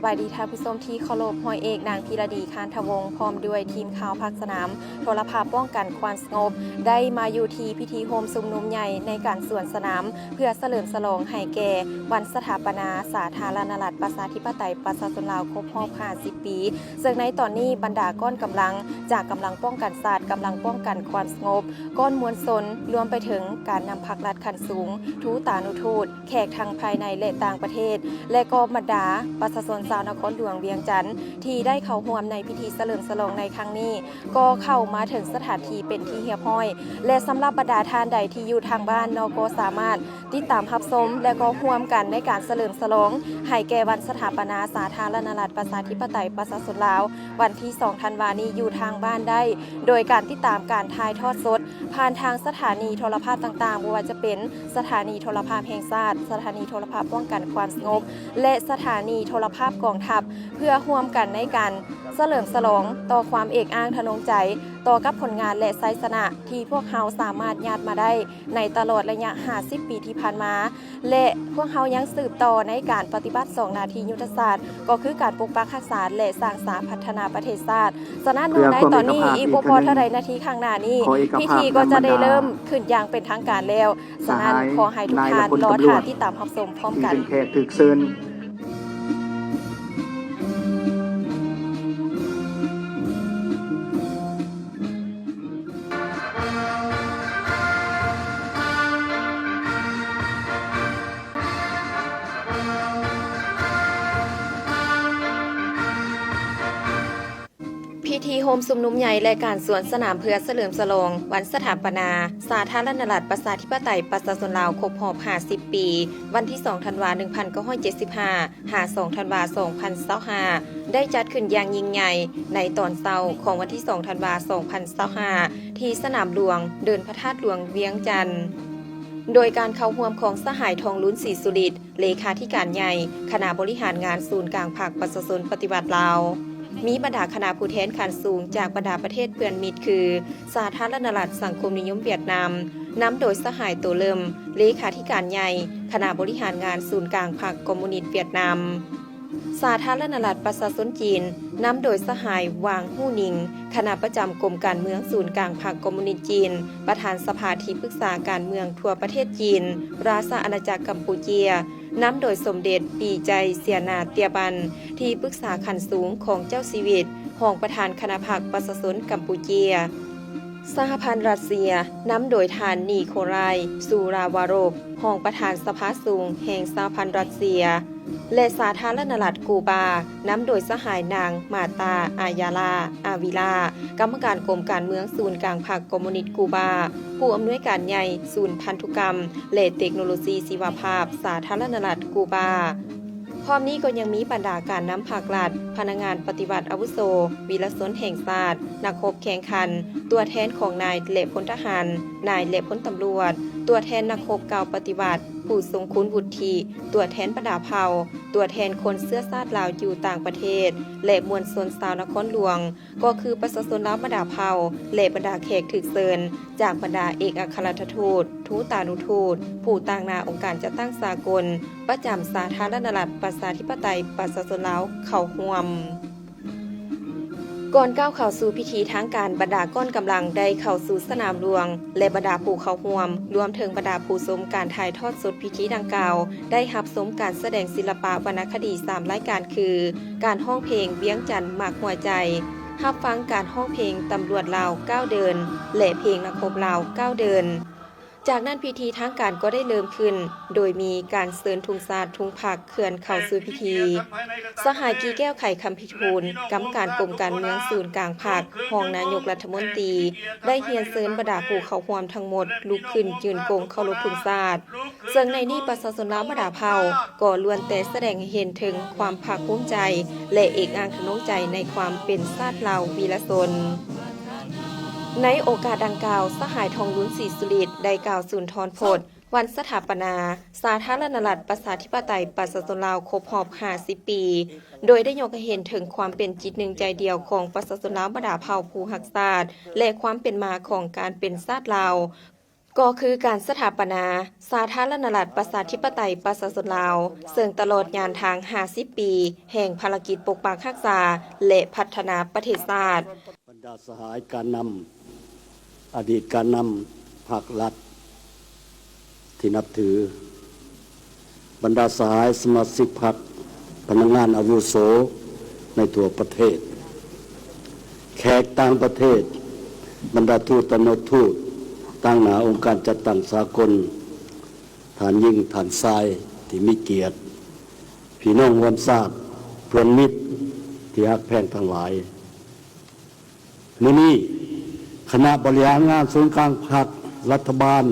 ສະບາຍດີທ່ານຜູ້ຊົມທີ່ເຄົາລົບ, ຮ້ອຍເອກ ນາງ ພິລະດີ ຄານທະວົງ ພ້ອມດ້ວຍທີມຂ່າວພາກສະໜາມ ໂທລະພາບປ້ອງກັນຄວາມສະຫງົບ ໄດ້ມາຢູ່ທີ່ພິທີໂຮມຊຸມນຸມໃຫຍ່ໃນການສວນສະໜາມ ເພື່ອສະເຫຼີມສະຫຼອງໃຫ້ແກ່ວັນສະຖາປະນາສາທາລະນະລັດ ປະຊາທິປະໄຕ ປະຊາຊົນລາວ ຄົບຮອບຫ້າສິບປີ, ເຊິ່ງໃນຕອນນີ້ບັນດາກ້ອນກຳລັງຈາກກຳລັງປ້ອງກັນຊາດ, ກຳລັງປ້ອງກັນຄວາມສະຫງົບ, ກ້ອນມວນຊົນ, ລວມໄປເຖິງການນຳພັກລັດຂັ້ນສູງ, ທູຕານຸທູດ, ແຂກທັງພາຍໃນ ແລະ ຕ່າງປະເທດ ແລະ ກໍບັນດາປະຊາຊົນຊາວນະຄອນຫຼວງວຽງຈັນ ທີ່ໄດ້ເຂົ້າຮ່ວມໃນພິທີສະເຫຼີມສະຫຼອງໃນຄັ້ງນີ້ ກໍເຂົ້າມາເຖິງສະຖານທີ່ເປັນທີ່ຮຽບຮ້ອຍ ແລະ ສຳລັບບັນດາທ່ານໃດທີ່ຢູ່ທາງບ້ານເນາະ ກໍສາມາດຕິດຕາມຮັບຊົມ ແລະ ກໍຮ່ວມກັນໃນການສະເຫຼີມສະຫຼອງໃຫ້ແກ່ວັນສະຖາປະນາສາທາລະນະລັດ ປະຊາທິປະໄຕ ປະຊາຊົນລາວ ວັນທີສອງ ທັນວານີ້ຢູ່ທາງບ້ານໄດ້ ໂດຍການຕິດຕາມການຖ່າຍທອດສົດ ຜ່ານທາງສະຖານີໂທລະພາບຕ່າງໆ, ບໍ່ວ່າຈະເປັນສະຖານີໂທລະພາບແຫ່ງຊາດ, ສະຖານີໂທລະພາບປ້ອງກັນຄວາມສະຫງົບ ແລະ ສະຖານີໂທລະພາບກອງທັບ, ເພື່ອຮ່ວມກັນໃນການສະເຫຼີມສະຫຼອງຕໍ່ຄວາມເອກອ້າງທະນົງໃຈ ຕໍ່ກັບຜົນງານ ແລະ ໄຊຊະນະທີ່ພວກເຮົາສາມາດຍາດມາໄດ້ໃນຕະຫຼອດໄລຍະຫ້າສິບປີທີ່ຜ່ານມາ. ແລະ ພວກເຮົາຍັງສືບຕໍ່ໃນການປະຕິບັດສອງໜ້າທີ່ຍຸດທະສາດ, ກໍຄືການປົກປັກຮັກສາ ແລະ ສ້າງສາພັດທະນາປະເທດຊາດ. ສະນັ້ນ ເພື່ອໃນຕອນນີ້ ຄວາມເອກະພາບອີກບໍ່ພໍເທົ່າໃດນາທີຂ້າງໜ້ານີ້, ພິທີກໍຈະໄດ້ເລີ່ມຂຶ້ນຢ່າງເປັນທາງການແລ້ວ. ສະນັ້ນ ສະຫາຍ ຂໍໃຫ້ທຸກທ່ານລໍຖ້າຕິດຕາມຮັບຊົມພ້ອມກັນ. ນາຍ ແລະ ພົນຕຳຫຼວດ ທີ່ເປັນແຂກຖືກເຊີນ. ພິທີໂຮມຊຸມນຸມໃຫຍ່ ແລະ ການສວນສະໜາມເພື່ອສະເຫຼີມສະຫຼອງວັນສະຖາປະນາສາທາລະນະລັດ ປະຊາທິປະໄຕ ປະຊາຊົນລາວ ຄົບຮອບຫ້າສິບປີ, ວັນທີສອງ ທັນວາ ໜຶ່ງພັນເກົ້າຮ້ອຍເຈັດສິບຫ້າ ຫາ ສອງ ທັນວາ ສອງພັນຊາວຫ້າ ໄດ້ຈັດຂຶ້ນຢ່າງຍິ່ງໃຫຍ່ໃນຕອນເຊົ້າຂອງວັນທີສອງ ທັນວາ ສອງພັນຊາວຫ້າ ທີ່ສະໜາມຫຼວງ ເດີ່ນພະທາດຫຼວງວຽງຈັນ ໂດຍການເຂົ້າຮ່ວມຂອງສະຫາຍ ທອງລຸນ ສີສຸລິດ ເລຂາທິການໃຫຍ່ຄະນະບໍລິຫານງານສູນກາງພັກປະຊາຊົນປະຕິວັດລາວ, ມີບັນດາຄະນະຜູ້ແທນຂັ້ນສູງຈາກບັນດາປະເທດເພື່ອນມິດ ຄື ສາທາລະນະລັດສັງຄົມນິຍົມຫວຽດນາມ ນຳໂດຍສະຫາຍ ໂຕເລິມ ເລຂາທິການໃຫຍ່ຄະນະບໍລິຫານງານສູນກາງພັກຄອມມູນິດຫວຽດນາມ, ສາທາລະນະລັດປະຊາຊົນຈີນ ນຳໂດຍສະຫາຍ ຫວ່າງ ຫູ່ນິງ ຄະນະປະຈຳກົມການເມືອງສູນກາງພັກຄອມມູນິດຈີນ, ປະທານສະພາທີ່ປຶກສາການເມືອງທົ່ວປະເທດຈີນ, ລາຊະອານາຈັກກຳປູເຈຍ ນຳໂດຍສົມເດັດ ປີໄຈ ເສຍນາ ເຕຍບັນ ທີ່ປຶກສາຂັ້ນສູງຂອງເຈົ້າຊີວິດ, ຮອງປະທານຄະນະພັກປະຊາຊົນກຳປູເຈຍ, ສະຫະພັນຣັດເຊຍ ນຳໂດຍທ່ານ ນີໂຄລາຍ ຊູລາວາໂຣບ ຮອງປະທານສະພາສູງແຫ່ງສະຫະພັນຣັດເຊຍ ແລະ ສາທາລະນະລັດກູບາ ນຳໂດຍສະຫາຍ ນາງ ມາຕາ ອາຢາລາ ອາວິລາ ກຳມະການກົມການເມືອງສູນກາງພັກຄອມມູນິດກູບາ, ຜູ້ອຳນວຍການໃຫຍ່ສູນພັນທຸກຳ ແລະ ເຕັກໂນໂລຊີຊີວະພາບ ສາທາລະນະລັດກູບາ. ພ້ອມນີ້ກໍຍັງມີບັນດາການນຳພັກລັດ, ພະນັກງານປະຕິວັດອາວຸໂສ, ວິລະຊົນແຫ່ງຊາດ, ນັກຮົບແຂ່ງຂັນ, ຕົວແທນຂອງນາຍ ແລະ ພົນທະຫານ, ນາຍ ແລະ ພົນຕຳຫຼວດ, ຕົວແທນນັກຮົບເກົ່າປະຕິວັດ, ຜູ້ຊົງຄຸນວຸດທິ, ຕົວແທນບັນດາເຜົ່າ, ຕົວແທນຄົນເຊື້ອຊາດລາວຢູ່ຕ່າງປະເທດ ແລະ ມວນຊົນຊາວນະຄອນຫຼວງ ກໍຄືປະຊາຊົນລາວບັນດາເຜົ່າ ແລະ ບັນດາແຂກຖືກເຊີນຈາກບັນດາເອກອັກຄະລັດຖະທູດ, ທູຕານຸທູດ, ຜູ້ຕາງໜ້າອົງການຈັດຕັ້ງສາກົນປະຈຳສາທາລະນະລັດປະຊາທິປະໄຕປະຊາຊົນລາວເຂົ້າຮ່ວມ. ກ່ອນກ້າວເຂົ້າສູ່ພິທີທາງການ, ບັນດາກ້ອນກຳລັງໄດ້ເຂົ້າສູ່ສະໜາມຫຼວງ ແລະ ບັນດາຜູ້ເຂົ້າຮ່ວມ, ລວມເຖິງບັນດາຜູ້ຊົມການຖ່າຍທອດສົດພິທີດັ່ງກ່າວ ໄດ້ຮັບຊົມການສະແດງສິລະປະວັນນະຄະດີສາມລາຍການຄື ການຮ້ອງເພງວຽງຈັນໝາກຫົວໃຈ, ຮັບຟັງການຮ້ອງເພງຕຳຫຼວດລາວເກົ້າເດີ່ນ ແລະ ເພງນັກຮົບລາວເກົ້າເດີ່ນ. ຈາກນັ້ນພິທີທາງການກໍໄດ້ເລີ່ມຂຶ້ນ ໂດຍມີການເຊີນທຸງຊາດທຸງພັກເຄື່ອນເຂົ້າສູ່ພິທີ. ສະຫາຍ ກີແກ້ວ ໄຂຄຳພິທູນ ກຳມະການກົມການເມືອງສູນກາງພັກ, ຮອງນາຍົກລັດຖະມົນຕີ ໄດ້ຮຽນເຊີນບັນດາຜູ້ເຂົ້າຮ່ວມທັງໝົດລຸກຂຶ້ນຢືນກົງເຄົາລົບທຸງຊາດ. ເຊິ່ງໃນນີ້ປະຊາຊົນລາວບັນດາເຜົ່າກໍລ້ວນແຕ່ສະແດງໃຫ້ເຫັນເຖິງຄວາມພາກພູມໃຈ ແລະ ເອກອ້າງທະນົງໃຈໃນຄວາມເປັນຊາດລາວວີລະຊົນ. ໃນໂອກາດດັ່ງກ່າວ, ສະຫາຍ ທອງລຸນ ສີສຸລິດ ໄດ້ກ່າວສຸນທອນພົດວັນສະຖາປະນາສາທາລະນະລັດປະຊາທິປະໄຕປະຊາຊົນລາວຄົບຮອບຫ້າສິບປີ, ໂດຍໄດ້ຍົກໃຫ້ເຫັນເຖິງຄວາມເປັນຈິດໜຶ່ງໃຈດຽວຂອງປະຊາຊົນລາວບັນດາເຜົ່າຜູ້ຮັກຊາດ ແລະ ຄວາມເປັນມາຂອງການເປັນຊາດລາວ. ກໍຄືການສະຖາປະນາສາທາລະນະລັດ ປະຊາທິປະໄຕ ປະຊາຊົນລາວ ເຊິ່ງຕະຫຼອດຍານທາງຫ້າສິບປີແຫ່ງພາລະກິດປົກປັກຮັກສາ ແລະ ພັດທະນາປະເທດຊາດ. ບັນດາສະຫາຍການນຳ, ອະດີດການນຳພັກລັດທີ່ນັບຖື, ບັນດາສະຫາຍສະມາຊິກພັກ, ພະນັກງານອາວຸໂສໃນທົ່ວປະເທດ, ແຂກຕ່າງປະເທດ, ບັນດາທູດຕຳໜັກທູດຕາງໜ້າອົງການຈັດຕັ້ງສາກົນ, ທ່ານຍິງ, ທ່ານຊາຍທີ່ມີກຽດ, ພີ່ນ້ອງຮ່ວມຊາດ, ເພື່ອນມິດທີ່ຮັກແພງທັງຫຼາຍ. ມື້ນີ້ ຄະນະບໍລິຫານງານສູນກາງພັກ, ລັດຖະບານ,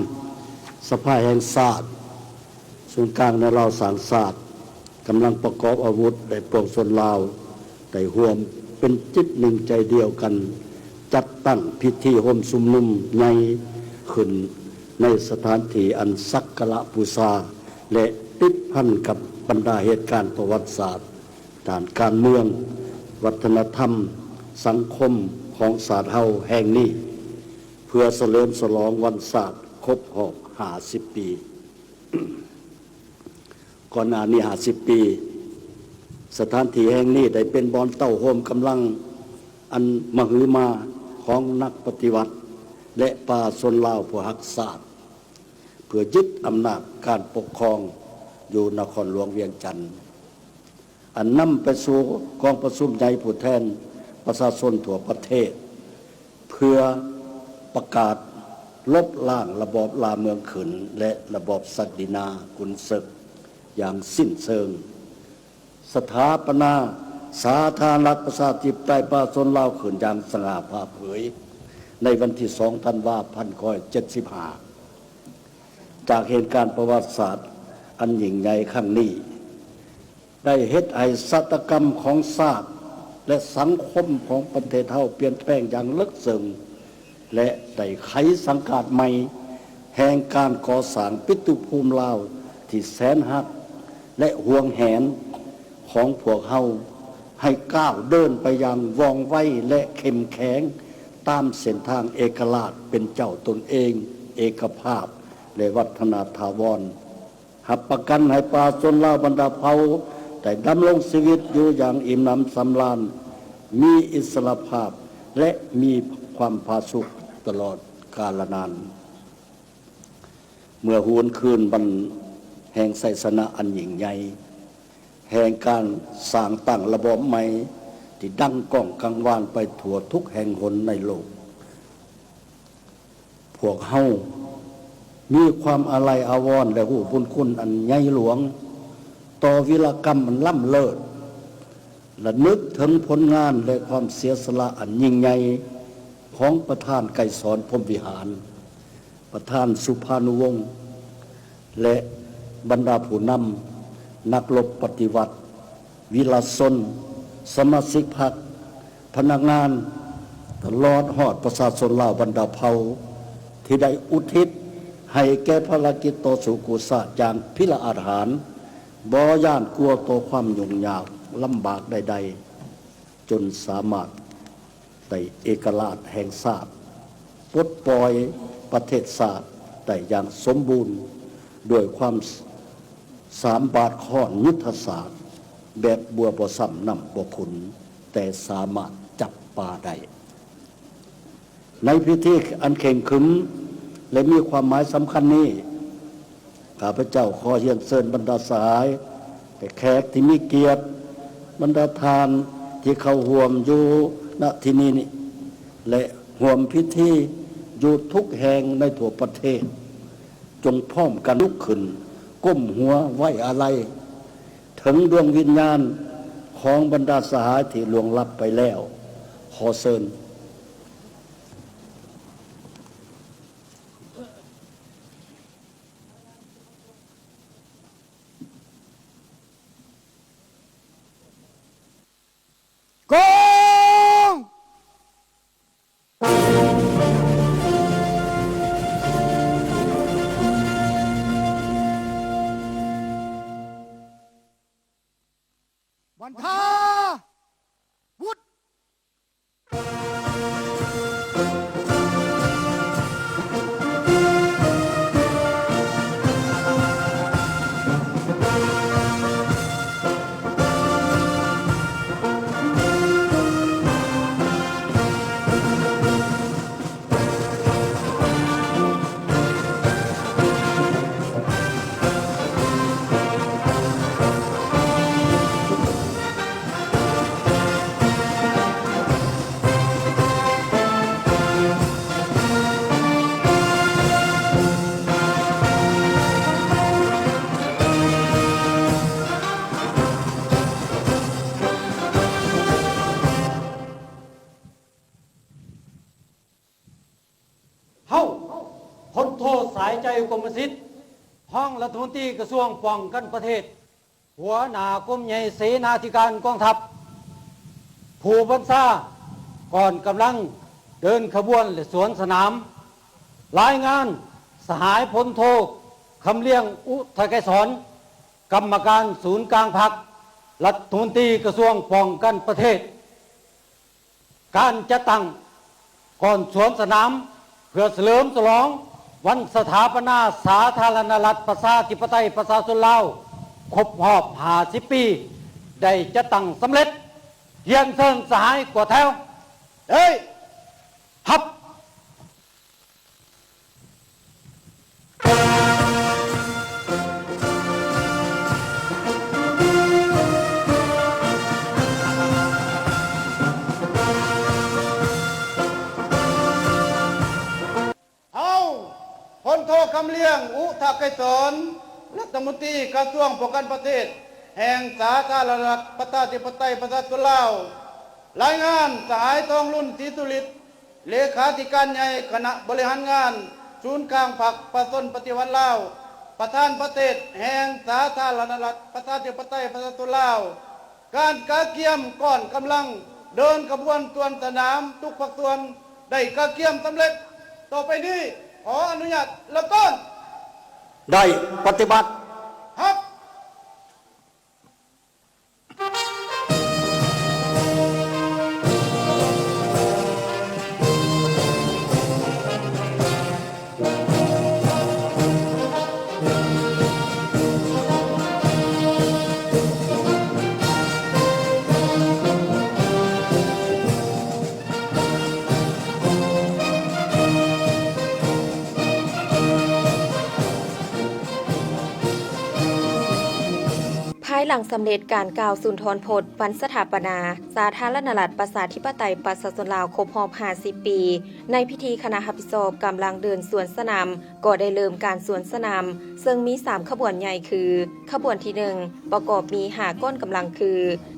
ສະພາແຫ່ງຊາດ, ສູນກາງແນວລາວສ້າງຊາດ ກຳລັງປະກອບອາວຸດ ແລະ ປວງຊົນລາວ ໄດ້ຮ່ວມເປັນຈິດໜຶ່ງໃຈດຽວກັນ ຈັດຕັ້ງພິທີໂຮມຊຸມນຸມໃຫຍ່ຂຶ້ນໃນສະຖານທີ່ອັນສັກກາລະບູຊາ ແລະ ຕິດພັນກັບບັນດາເຫດການປະຫວັດສາດ ດ້ານການເມືອງ, ວັດທະນະທຳ, ສັງຄົມຂອງຊາດເຮົາແຫ່ງນີ້ ເພື່ອສະເຫຼີມສະຫຼອງວັນຊາດຄົບຮອບຫ້າສິບປີ. ກ່ອນໜ້ານີ້ຫ້າສິບປີ, ສະຖານທີ່ແຫ່ງນີ້ໄດ້ເປັນບ່ອນເຕົ້າໂຮມກຳລັງອັນມະຫຶມາຂອງນັກປະຕິວັດ ແລະ ປະຊາຊົນລາວຜູ້ຮັກຊາດ ເພື່ອຍຶດອຳນາດການປົກຄອງຢູ່ນະຄອນຫຼວງວຽງຈັນ. ອັນນຳໄປສູ່ກອງປະຊຸມໃຫຍ່ຜູ້ແທນປະຊາຊົນທົ່ວປະເທດ ເພື່ອປະກາດລົບລ້າງລະບອບລ່າເມືອງຂຶ້ນ ແລະ ລະບອບສັກດິນາກຸນເສິກຢ່າງສິ້ນເຊີງ, ສະຖາປະນາສາທາລະນະລັດປະຊາທິປະໄຕປະຊາຊົນລາວຂຶ້ນຢ່າງສະຫງ່າຜ່າເຜີຍ ໃນວັນທີສອງ ທັນວາ ພັນເກົ້າຮ້ອຍເຈັດສິບຫ້າ. ຈາກເຫດການປະຫວັດສາດອັນຍິ່ງໃຫຍ່ຄັ້ງນີ້ ໄດ້ເຮັດໃຫ້ຊະຕາກຳຂອງຊາດ ແລະ ສັງຄົມຂອງປະເທດເຮົາປ່ຽນແປງຢ່າງເລິກເຊິ່ງ ແລະ ໄດ້ໄຂສັງກາດໃໝ່ແຫ່ງການກໍ່ສ້າງປິຕຸພູມລາວທີ່ແສນຮັກ ແລະ ຫວງແຫນຂອງພວກເຮົາ ໃຫ້ກ້າວເດີນໄປຢ່າງວ່ອງໄວ ແລະ ເຂັ້ມແຂງ ຕາມເສັ້ນທາງເອກະລາດເປັນເຈົ້າຕົນເອງ, ເອກະພາບ ແລະ ວັດທະນະຖາວອນ. ຮັບປະກັນໃຫ້ປະຊາຊົນລາວບັນດາເຜົ່າໄດ້ດຳລົງຊີວິດຢູ່ຢ່າງອີ່ມໜຳສຳລານ, ມີອິດສະຫຼະພາບ ແລະ ມີຄວາມຜາສຸກຕະຫຼອດກາລະນານ. ເມື່ອຫວນຄືນວັນແຫ່ງໄຊຊະນະອັນຍິ່ງໃຫຍ່ ແຫ່ງການສ້າງຕັ້ງລະບອບໃໝ່ທີ່ດັງກ້ອງກັງວານໄປທົ່ວທຸກແຫ່ງຫົນໃນໂລກ, ພວກເຮົາມີຄວາມອາໄລອາວອນ ແລະ ຮູ້ບຸນຄຸນອັນໃຫຍ່ຫຼວງຕໍ່ວິລະກຳອັນລ້ຳເລີດ, ລະນຶກເຖິງຜົນງານ ແລະ ຄວາມເສຍສະຫຼະອັນຍິ່ງໃຫຍ່ຂອງປະທານໄກສອນ ພົມວິຫານ, ປະທານສຸພານຸວົງ ແລະ ບັນດາຜູ້ນຳ, ນັກລົບປະຕິວັດ, ວິລະຊົນ, ສະມາຊິກພັກ, ພະນັກງານ, ຕະຫຼອດຮອດປະຊາຊົນລາວບັນດາເຜົ່າ ທີ່ໄດ້ອຸທິດໃຫ້ແກ່ພາລະກິດຕໍ່ສູ້ກູ້ຊາດຢ່າງພິລະອາດຫານ, ບໍ່ຢ້ານກົວຕໍ່ຄວາມຫຍຸ້ງຍາກລຳບາກໃດໆ, ຈົນສາມາດ ໄດ້ເອກະລາດແຫ່ງຊາດ, ປົດປ່ອຍປະເທດຊາດໄດ້ຢ່າງສົມບູນ ດ້ວຍຄວາມສາມບາດຄ້ອນຍຸດທະສາດ ແບບບົວບໍ່ຊ້ຳນ້ຳບໍ່ຂຸ້ນ ແຕ່ສາມາດຈັບປາໄດ້. ໃນພິທີອັນເຄັ່ງຂຶມ ແລະ ມີຄວາມໝາຍສຳຄັນນີ້, ຂ້າພະເຈົ້າຂໍຮຽນເຊີນບັນດາສະຫາຍ ແລະ ແຂກທີ່ມີກຽດ, ບັນດາທ່ານທີ່ເຂົ້າຮ່ວມຢູ່ນະທີ່ນີ້ ແລະ ຮ່ວມພິທີຢູ່ທຸກແຫ່ງໃນທົ່ວປະເທດ, ຈົ່ງພ້ອມກັນລຸກຂຶ້ນກົ້ມຫົວໄວ້ອາໄລເຖິງດວງວິນຍານຂອງບັນດາສະຫາຍທີ່ລ່ວງລັບໄປແລ້ວ. ຂໍເຊີນ. ກອງ! ບັນທາວຸດ! ສາຍໃຈ ກົມມະສິດ, ຮອງລັດຖະມົນຕີກະຊວງປ້ອງກັນປະເທດ, ຫົວໜ້າກົມໃຫຍ່ເສນາທິການກອງທັບ, ຜູ້ບັນຊາກອງກຳລັງເດີນຂະບວນ ແລະ ສວນສະໜາມ. ລາຍງານ ສະຫາຍພົນໂທ ຄຳລຽງ ອຸທະໄກສອນ, ກຳມະການສູນກາງພັກ, ລັດຖະມົນຕີກະຊວງປ້ອງກັນປະເທດ. ການຈັດຕັ້ງກອງສວນສະໜາມ ເພື່ອສະເຫຼີມສະຫຼອງວັນສະຖາປະນາສາທາລະນະລັດ ປະຊາທິປະໄຕ ປະຊາຊົນລາວ ຄົບຮອບຫ້າສິບປີ ໄດ້ຈັດຕັ້ງສຳເລັດ. ຮຽນເຊີນສະຫາຍກວດແຖວ. ເອີຍ! ຮັບ! ເຮົາ ພົນໂທ ຄຳລຽງ ອຸທະໄກສອນ, ລັດຖະມົນຕີກະຊວງປ້ອງກັນປະເທດ ແຫ່ງສາທາລະນະລັດ ປະຊາທິປະໄຕ ປະຊາຊົນລາວ, ລາຍງານ ສະຫາຍ ທອງລຸນ ສີສຸລິດ, ເລຂາທິການໃຫຍ່ຄະນະບໍລິຫານງານສູນກາງພັກປະຊາຊົນປະຕິວັດລາວ, ປະທານປະເທດແຫ່ງສາທາລະນະລັດ ປະຊາທິປະໄຕ ປະຊາຊົນລາວ. ການກະກຽມກອງກຳລັງເດີນຂະບວນສວນສະໜາມທຸກພາກສ່ວນໄດ້ກະກຽມສຳເລັດ. ຕໍ່ໄປນີ້ ຂໍອະນຸຍາດເລີ່ມຕົ້ນ. ໄດ້ປະຕິບັດ. ຮັບ! ພາຍຫຼັງສຳເລັດການກ່າວສຸນທອນພົດວັນສະຖາປະນາສາທາລະນະລັດ ປະຊາທິປະໄຕ ປະຊາຊົນລາວ ຄົບຮອບຫ້າສິບປີ, ໃນພິທີຄະນະຮັບຜິດຊອບກຳລັງເດີນສວນສະໜາມ ກໍໄດ້ເລີ່ມການສວນສະໜາມ ເຊິ່ງມີສາມຂະບວນໃຫຍ່ຄື ຂະບວນທີໜຶ່ງ ປະກອບມີຫ້າກ້ອນກຳລັງຄື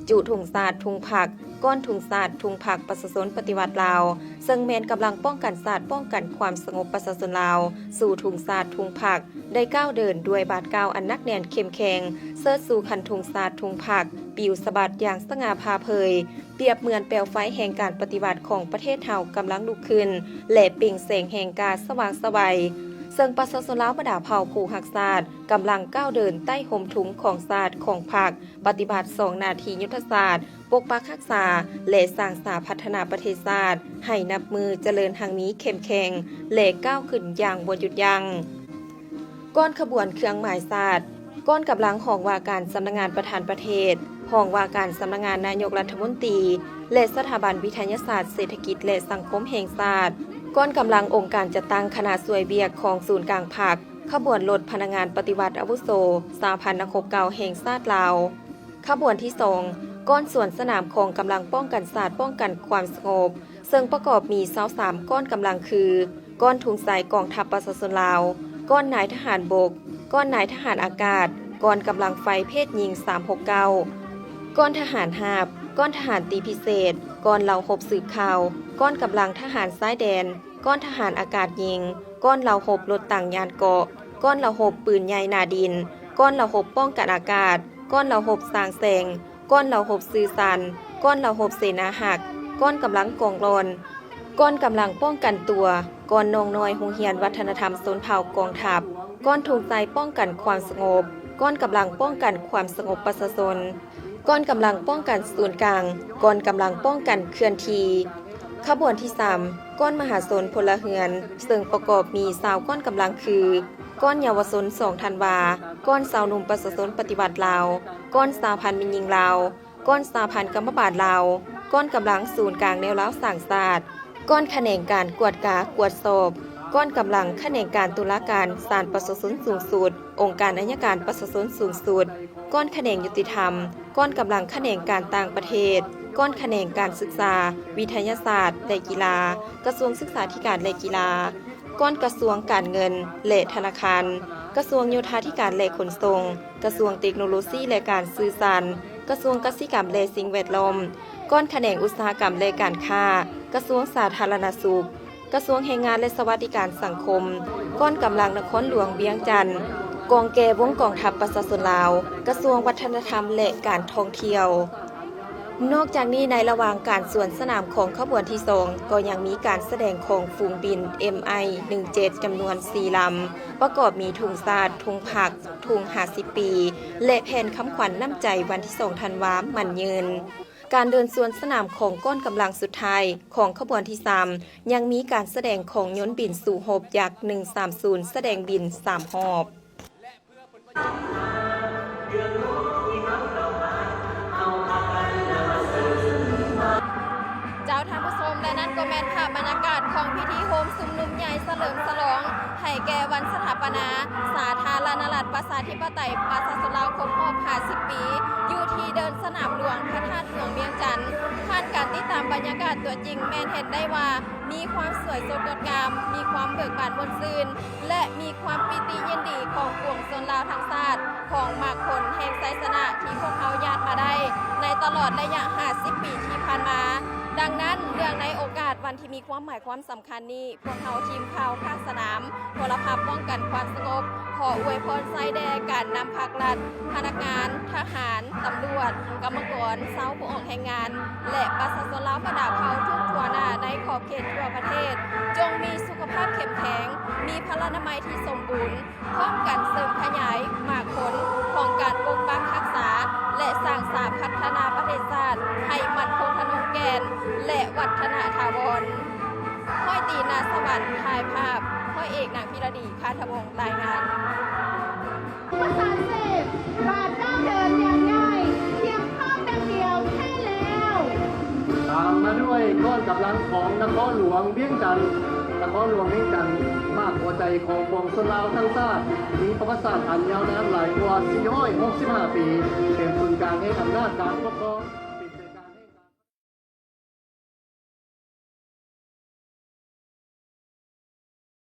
ຈຸທຸງຊາດທຸງພັກ, ກ້ອນທຸງຊາດທຸງພັກປະຊາຊົນປະຕິວັດລາວ ເຊິ່ງແມ່ນກຳລັງປ້ອງກັນຊາດ ປ້ອງກັນຄວາມສະຫງົບປະຊາຊົນລາວ, ສູ່ທຸງຊາດທຸງພັກ ໄດ້ກ້າວເດີນດ້ວຍບາດກ້າວອັນໜັກແໜ້ນເຂັ້ມແຂງ ເຊີດສູ່ຄັນທຸງຊາດທຸງພັກ ປິວສະບັດຢ່າງສະຫງ່າຜ່າເຜີຍ ປຽບເໝືອນແປວໄຟແຫ່ງການປະຕິວັດຂອງປະເທດເຮົາກຳລັງລຸກຂຶ້ນ ແລະ ເປັ່ງແສງແຫ່ງກາສະຫວ່າງໄສວ. ເຊິ່ງປະຊາຊົນລາວບັນດາເຜົ່າຜູ້ຮັກຊາດ ກຳລັງກ້າວເດີນໃຕ້ຮົ່ມທຸງຂອງຊາດ, ຂອງພັກ, ປະຕິບັດສອງໜ້າທີ່ຍຸດທະສາດ, ປົກປັກຮັກສາ ແລະ ສ້າງສາພັດທະນາປະເທດຊາດ ໃຫ້ນັບມື້ຈະເລີນຮັ່ງມີເຂັ້ມແຂງ ແລະ ກ້າວຂຶ້ນຢ່າງບໍ່ຢຸດຢັ້ງ. ກ້ອນຂະບວນເຄື່ອງໝາຍຊາດ, ກ້ອນກຳລັງຫ້ອງວ່າການສຳນັກງານປະທານປະເທດ, ຫ້ອງວ່າການສຳນັກງານນາຍົກລັດຖະມົນຕີ ແລະ ສະຖາບັນວິທະຍາສາດເສດຖະກິດ ແລະ ສັງຄົມແຫ່ງຊາດ, ກ້ອນກຳລັງອົງການຈັດຕັ້ງຄະນະຊ່ວຍວຽກຂອງສູນກາງພັກ, ຂະບວນລົດພະນັກງານປະຕິວັດອາວຸໂສ ສະຫະພັນນັກຮົບເກົ່າແຫ່ງຊາດລາວ. ຂະບວນທີສອງ ກ້ອນສວນສະໜາມຂອງກຳລັງປ້ອງກັນຊາດ ປ້ອງກັນຄວາມສະຫງົບ ເຊິ່ງປະກອບມີຊາວສາມກ້ອນກຳລັງຄື ກ້ອນທຸງໄຊກອງທັບປະຊາຊົນລາວ, ກ້ອນນາຍທະຫານບົກ, ກ້ອນນາຍທະຫານອາກາດ, ກ້ອນກຳລັງໄຟເພດຍິງສາມຫົກເກົ້າ, ກ້ອນທະຫານຮາບ, ກ້ອນທະຫານຕີພິເສດ, ກ້ອນເຫຼົ່າຮົບສືບຂ່າວ, ກ້ອນກຳລັງທະຫານຊາຍແດນ, ກ້ອນທະຫານອາກາດຍິງ, ກ້ອນເຫຼົ່າຮົບລົດຖັງຍານເກາະ, ກ້ອນເຫຼົ່າຮົບປືນໃຫຍ່ໜ້າດິນ, ກ້ອນເຫຼົ່າຮົບປ້ອງກັນອາກາດ, ກ້ອນເຫຼົ່າຮົບສ້າງແສງ, ກ້ອນເຫຼົ່າຮົບສື່ສັນ, ກ້ອນເຫຼົ່າຮົບເສນາຮັກ, ກ້ອນກຳລັງກອງຫຼອນ, ກ້ອນກຳລັງປ້ອງກັນຕົວ, ກ້ອນນ້ອງນ້ອຍໂຮງຮຽນວັດທະນະທຳຊົນເຜົ່າກອງທັບ, ກ້ອນທຸງໄຊປ້ອງກັນຄວາມສະຫງົບ, ກ້ອນກຳລັງປ້ອງກັນຄວາມສະຫງົບປະຊາຊົນ, ກ້ອນກຳລັງປ້ອງກັນສູນກາງ, ກ້ອນກຳລັງປ້ອງກັນເຄື່ອນທີ່. ຂະບວນທີສາມ ກ້ອນມະຫາຊົນພົນລະເຮືອນ ເຊິ່ງປະກອບມີຊາວກ້ອນກຳລັງຄື ກ້ອນເຍົາວະຊົນສອງທັນວາ, ກ້ອນຊາວໜຸ່ມປະຊາຊົນປະຕິວັດລາວ, ກ້ອນສະຫະພັນແມ່ຍິງລາວ, ກ້ອນສະຫະພັນກຳມະບານລາວ, ກ້ອນກຳລັງສູນກາງແນວລາວສ້າງຊາດ, ກ້ອນຂະແໜງການກວດກາກວດສອບ, ກ້ອນກຳລັງຂະແໜງການຕຸລາການສານປະຊາຊົນສູງສຸດ, ອົງການໄອຍະການປະຊາຊົນສູງສຸດ, ກ້ອນຂະແໜງຍຸຕິທຳ, ກ້ອນກຳລັງຂະແໜງການຕ່າງປະເທດ, ກ້ອນຂະແໜງການສຶກສາ, ວິທະຍາສາດ ແລະ ກິລາ, ກະຊວງສຶກສາທິການ ແລະ ກິລາ, ກ້ອນກະຊວງການເງິນ ແລະ ທະນາຄານ, ກະຊວງໂຍທາທິການ ແລະ ຂົນສົ່ງ, ກະຊວງເຕັກໂນໂລຊີ ແລະ ການສື່ສານ, ກະຊວງກະສິກຳ ແລະ ສິ່ງແວດລ້ອມ, ກ້ອນຂະແໜງອຸດສາຫະກຳ ແລະ ການຄ້າ, ກະຊວງສາທາລະນະສຸກ, ກະຊວງແຮງງານ ແລະ ສະຫວັດດີການສັງຄົມ, ກ້ອນກຳລັງນະຄອນຫຼວງວຽງຈັນ, ກອງແກ່ວົງກອງທັບປະຊາຊົນລາວ, ກະຊວງວັດທະນະທຳ ແລະ ການທ່ອງທ່ຽວ. ນອກຈາກນີ້, ໃນລະຫວ່າງການສວນສະໜາມຂອງຂະບວນທີສອງ ກໍຍັງມີການສະແດງຂອງຝູງບິນ ເອັມໄອ ໜຶ່ງເຈັດ ຈຳນວນສີ່ລຳ, ປະກອບມີທຸງຊາດ, ທຸງພັກ, ທຸງຫ້າສິບປີ ແລະ ແຜ່ນຄຳຂວັນນ້ຳໃຈວັນທີສອງທັນວາ ໝັ້ນຍືນ. ການເດີນສວນສະໜາມຂອງກ້ອນກຳລັງສຸດທ້າຍຂອງຂະບວນທີສາມ ຍັງມີການສະແດງຂອງຍົນບິນສູ້ຮົບ Yak ໜຶ່ງສາມສູນ ສະແດງບິນສາມຮອບ. ເຈົ້າທ່ານຜູ້ຊົມ ແລະ ນັ້ນກໍແມ່ນພາບບັນຍາກາດຂອງພິທີໂຮມຊຸມນຸມໃຫຍ່ສະເຫຼີມສະຫຼອງໃຫ້ແກ່ວັນສະຖາປະນາສາທາລະນະລັດ ປະຊາທິປະໄຕ ປະຊາຊົນລາວຄົບຮອບຫ້າສິບປີ ຢູ່ທີ່ເດີ່ນສະໜາມຫຼວງພະທາດຫຼວງວຽງຈັນ. ຜ່ານການຕິດຕາມບັນຍາກາດຕົວຈິງ ແມ່ນເຫັນໄດ້ວ່າມີຄວາມສວຍສົດງົດງາມ, ມີຄວາມເບີກບານມ່ວນຊື່ນ ແລະ ມີຄວາມປີຕິຍິນດີຂອງປວງຊົນລາວທັງຊາດ, ຂອງໝາກຜົນແຫ່ງໄຊຊະນະທີ່ພວກເຮົາຫຍາດມາໄດ້ໃນຕະຫຼອດໄລຍະຫ້າສິບປີທີ່ຜ່ານມາ. ດັ່ງນັ້ນ, ເນື່ອງໃນໂອກາດວັນທີ່ມີຄວາມໝາຍຄວາມສຳຄັນນີ້, ພວກເຮົາທີມຂ່າວພາກສະໜາມ ໂທລະພັບປ້ອງກັນຄວາມສະຫງົບ ຂໍອວຍພອນໄຊແດ່ການນຳພັກລັດ, ພະນັກງານ, ທະຫານ, ຕຳຫຼວດ, ກຳມະກອນ, ຊາວຜູ້ອອກແຮງງານ ແລະ ປະຊາຊົນລາວບັນດາເຜົ່າທຸກທົ່ວໜ້າໃນຂອບເຂດທົ່ວປະເທດ ຈົ່ງມີສຸຂະພາບເຂັ້ມແຂງ, ມີພະລານາໄມທີ່ສົມບູນ, ພ້ອມກັນເສີມຂະຫຍາຍໝາກຜົນຂອງການປົກປັກຮັກສາ ແລະ ສ້າງສາພັດທະນາປະເທດຊາດໃຫ້ໝັ້ນຄົງທະນົງແກ່ນ ແລະ ວັດທະນະຖາວອນ. ຮ້ອຍຕີ ນາສະຫວັນ ຖ່າຍພາບ, ຮ້ອຍເອກ ນາງພິລະດີ ຄາທະວົງ ລາຍງານ. ປະສານເສດ ບາດກ້າວເດີນຢ່າງງ່າຍ ພຽງກ້າວແປັບດຽວແທ້ແລ້ວ. ຕາມມາດ້ວຍກ້ອນກຳລັງຂອງນະຄອນຫຼວງວຽງຈັນ. ນະຄອນຫຼວງວຽງຈັນ ໝາກຫົວໃຈຂອງປວງຊົນລາວທັງຊາດ, ມີປະຫວັດສາດອັນຍາວນານຫຼາຍກວ່າສີ່ຮ້ອຍຫົກສິບຫ້າປີ, ເປັນສູນກາງແຫ່ງອຳນາດການປົກຄອງ.